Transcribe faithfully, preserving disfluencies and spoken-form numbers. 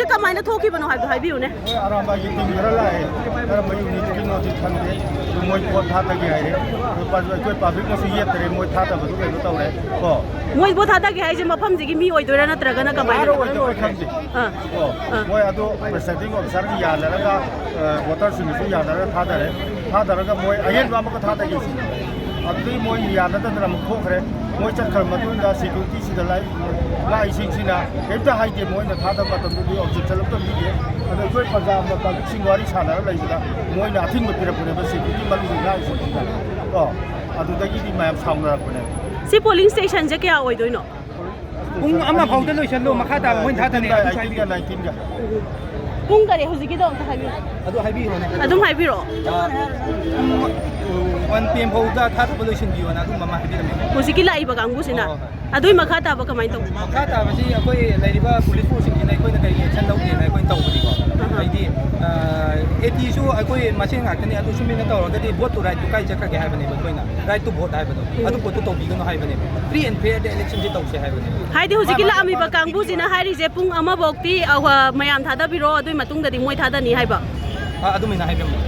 ꯀꯃꯥꯏꯅ ꯊꯣꯛꯈꯤꯕꯅꯣ ꯍꯥꯏꯕꯗꯣ ꯍꯥꯏꯕꯤꯌꯨꯅꯦ꯫ ꯃꯣꯏ ꯑꯔꯥꯝꯕꯥꯏꯒꯤ ꯇꯤꯝ ꯈꯔ ꯂꯥꯛꯑꯦ, ꯀꯔꯝꯕ ꯌꯨꯅꯤꯠꯀꯤꯅꯣꯗꯤ ꯈꯪꯗꯦ꯫ ꯑꯗꯨ ꯃꯣꯏ ꯄꯣꯠ ꯊꯥꯗꯒꯦ ꯍꯥꯏꯔꯦ꯫ ꯑꯗꯨ ꯄꯥꯁ-, ꯑꯩꯈꯣꯏ ꯄꯥꯕ꯭ꯂꯤꯛꯅꯁꯨ ꯌꯦꯠꯇꯔꯦ, ꯃꯣꯏ ꯊꯥꯗꯕꯗꯨ ꯀꯩꯅꯣ ꯇꯧꯔꯦ꯫ ꯀꯣ ꯃꯣꯏ ꯚꯣꯠ ꯊꯥꯗꯒꯦ ꯍꯥꯏꯁꯦ ꯃꯐꯝꯁꯤꯒꯤ ꯃꯤ ꯑꯣꯏꯗꯣꯏꯔꯥ ꯅꯠꯇ꯭ꯔꯒꯅ ꯀꯃꯥꯏꯅ? ꯑꯥꯔ ꯑꯣꯏꯗꯣꯏꯔꯥ ꯈꯪꯗꯦ꯫ ꯑꯥ꯫ ꯀꯣ ꯑꯥ꯫ ꯃꯣꯏ ꯑꯗꯨ ꯄ꯭ꯔꯤꯁꯥꯏꯗꯤꯡ ꯑꯣꯐꯤꯁꯥꯔꯒꯤ ꯌꯥꯅꯔꯒ, ꯑ, ꯚꯣꯇꯔꯁꯤꯡꯅꯁꯨ ꯌꯥꯅꯔꯒ ꯊꯥꯗꯔꯦ꯫ ꯊꯥꯗꯔꯒ ꯃꯣꯏ ꯑꯍꯦꯟꯕ ꯑꯃꯒ ꯊꯥꯗꯒꯦ ꯁꯤꯅꯤ꯫ ꯑꯗꯨꯗꯒꯤ ꯃꯣꯏ ꯌꯥꯅꯗꯗꯅ ꯑꯃꯨꯛ ꯊꯣꯛꯈ꯭ꯔꯦ꯫ ꯃꯣꯏ ꯆꯠꯈ꯭ꯔ ꯃꯇꯨꯡꯗ ꯁꯦꯀ꯭ꯌꯨꯔꯤꯇꯤꯁꯤꯗ ꯂꯥꯏ-, ꯂꯥꯛꯏꯁꯤꯡꯁꯤꯅ ꯀꯩꯝꯇ ꯍꯥꯏꯗꯦ꯫ ꯃꯣꯏꯅ ꯊꯥꯗꯕ ꯃꯇꯝꯗꯗꯤ ꯑꯣꯕꯖꯦꯛꯁꯟ ꯑꯝꯇ ꯄꯤꯗꯦ꯫ ꯑꯗ ꯑꯩꯈꯣꯏ ꯄ꯭ꯔꯖꯥ ꯄꯕ꯭ꯂꯤꯛꯁꯤꯡ ꯋꯥꯔꯤ ꯁꯥꯟꯅꯔ ꯂꯩꯕꯗ ꯃꯣꯏꯅ ꯑꯊꯤꯡꯕ ꯄꯤꯔꯛꯄꯅꯦꯕ ꯁꯦꯀ꯭ꯌꯨꯔꯤꯇꯤ ꯃꯅꯨꯡꯗ ꯉꯥꯡꯉꯤꯁꯤꯡꯁꯤꯅ꯫ ꯀꯣ ꯑꯗꯨꯗꯒꯤꯗꯤ ꯃꯌꯥꯝ ꯁꯥꯎꯅꯔꯛꯄꯅꯦ꯫ ꯁꯤ ꯄꯣꯂꯤꯡ ꯁ꯭ꯇꯦꯁꯟꯁꯦ ꯀꯌꯥ ꯑꯣꯏꯗꯣꯏꯅꯣ? ꯄꯨꯡ ꯑꯃ ꯐꯥꯎꯗ ꯂꯣꯏꯁꯜꯂꯣ, ꯃꯈꯥ ꯇꯥꯕ ꯃꯣꯏꯅ ꯊꯥꯗꯅꯤ꯫ ꯑꯩꯠꯇꯤꯟꯒ, ꯑꯩꯠꯇꯤꯟꯒ, ꯅꯥꯏꯟꯇꯤꯟꯒ꯫ ꯄꯨꯡ ꯀꯔꯤ ꯍꯧꯖꯤꯛꯀꯤꯗꯣ ꯑꯝꯇ ꯍꯥꯏꯕꯤꯌꯨ꯫ ꯑꯗꯨ ꯍꯥꯏꯕꯤꯈ꯭ꯔꯣꯅꯦ꯫ ꯑꯗꯨꯝ ꯍꯥꯏꯕꯤꯔꯛꯑꯣ꯫ ꯑ, ꯄꯨꯡ ꯋꯥꯟ ꯄꯤ ꯑꯦꯝ ꯐꯥꯎꯗ ꯊꯥꯗꯣꯛꯄ ꯂꯣꯏꯁꯤꯟꯕꯤꯌꯣꯅ ꯑꯗꯨꯝꯕ ꯑꯃ ꯍꯥꯏꯕꯤꯔꯝꯃꯦ꯫ ꯍꯧꯖꯤꯛꯀꯤ ꯂꯥꯛꯏꯕ ꯀꯥꯡꯕꯨꯁꯤꯅ꯫ ꯍꯣꯏ, ꯍꯣꯏ꯫ ꯑꯗꯨꯏ ꯃꯈꯥ ꯇꯥꯕ ꯀꯃꯥꯏꯅ ꯇꯧꯕ? ꯃꯈꯥ ꯇꯥꯕꯁꯤ ꯑꯩꯈꯣꯏ ꯂꯩꯔꯤꯕ ꯄꯨꯂꯤꯁ ꯐꯣꯔꯁꯁꯤꯡꯁꯤꯅ ꯑꯩꯈꯣꯏꯅ ꯀꯔꯤ ꯑꯦꯛꯁꯟ ꯂꯧꯒꯦꯅ ꯑꯩꯈꯣꯏꯅ ꯇꯧꯕꯅꯤꯀꯣ꯫ ꯑꯍ꯫ ꯍꯥꯏꯗꯤ, ꯑ, ꯑꯦ ꯇꯤꯁꯨ ꯑꯩꯈꯣꯏ ꯃꯁꯦꯟ ꯉꯥꯛꯇꯅꯤ, ꯑꯗꯨ ꯁꯨꯃꯥꯏꯅ ꯇꯧꯔꯒꯗꯤ ꯚꯣꯠ ꯇꯨ ꯔꯥꯏꯠ ꯇꯨ ꯀꯥꯏ ꯆꯠꯈ꯭ꯔꯒꯦ ꯍꯥꯏꯕꯅꯦꯕ ꯑꯩꯈꯣꯏꯅ꯫ ꯔꯥꯏꯠ ꯇꯨ ꯚꯣꯠ ꯍꯥꯏꯕꯗꯣ꯫ ꯎꯝ꯫ ꯑꯗꯨ ꯄꯣꯠꯇꯨ ꯇꯧꯕꯤꯒꯅꯨ ꯍꯥꯏꯕꯅꯦꯕ꯫ ꯐ꯭ꯔꯤ ꯑꯦꯟ ꯐꯦꯌꯔꯗ ꯏꯂꯦꯛꯁꯟꯁꯦ ꯇꯧꯁꯦ ꯍꯥꯏꯕꯅꯦꯕ꯫ ꯍꯥꯏꯗꯤ ꯍꯧꯖꯤꯛꯀꯤ ꯃꯥ-, ꯃꯥ-, ꯂꯥꯛꯑꯝꯃꯤꯕ ꯃꯥ-, ꯀꯥꯡꯕꯨꯁꯤꯅ ꯍꯥꯏꯔꯤꯁꯦ ꯄꯨꯡ ꯑꯃꯐꯧꯗꯤ, ꯑ, ꯃꯌꯥꯝ ꯊꯥꯗꯕꯤꯔꯣ, ꯑꯗꯨꯒꯤ ꯃꯇꯨꯡꯗꯗꯤ ꯃꯣꯏ ꯊꯥꯗꯅꯤ ꯍꯥꯏꯕ꯫ ꯑ, ꯑꯗꯨꯃꯥꯏꯅ ꯍꯥꯏꯕꯤꯔꯝꯃꯣ꯫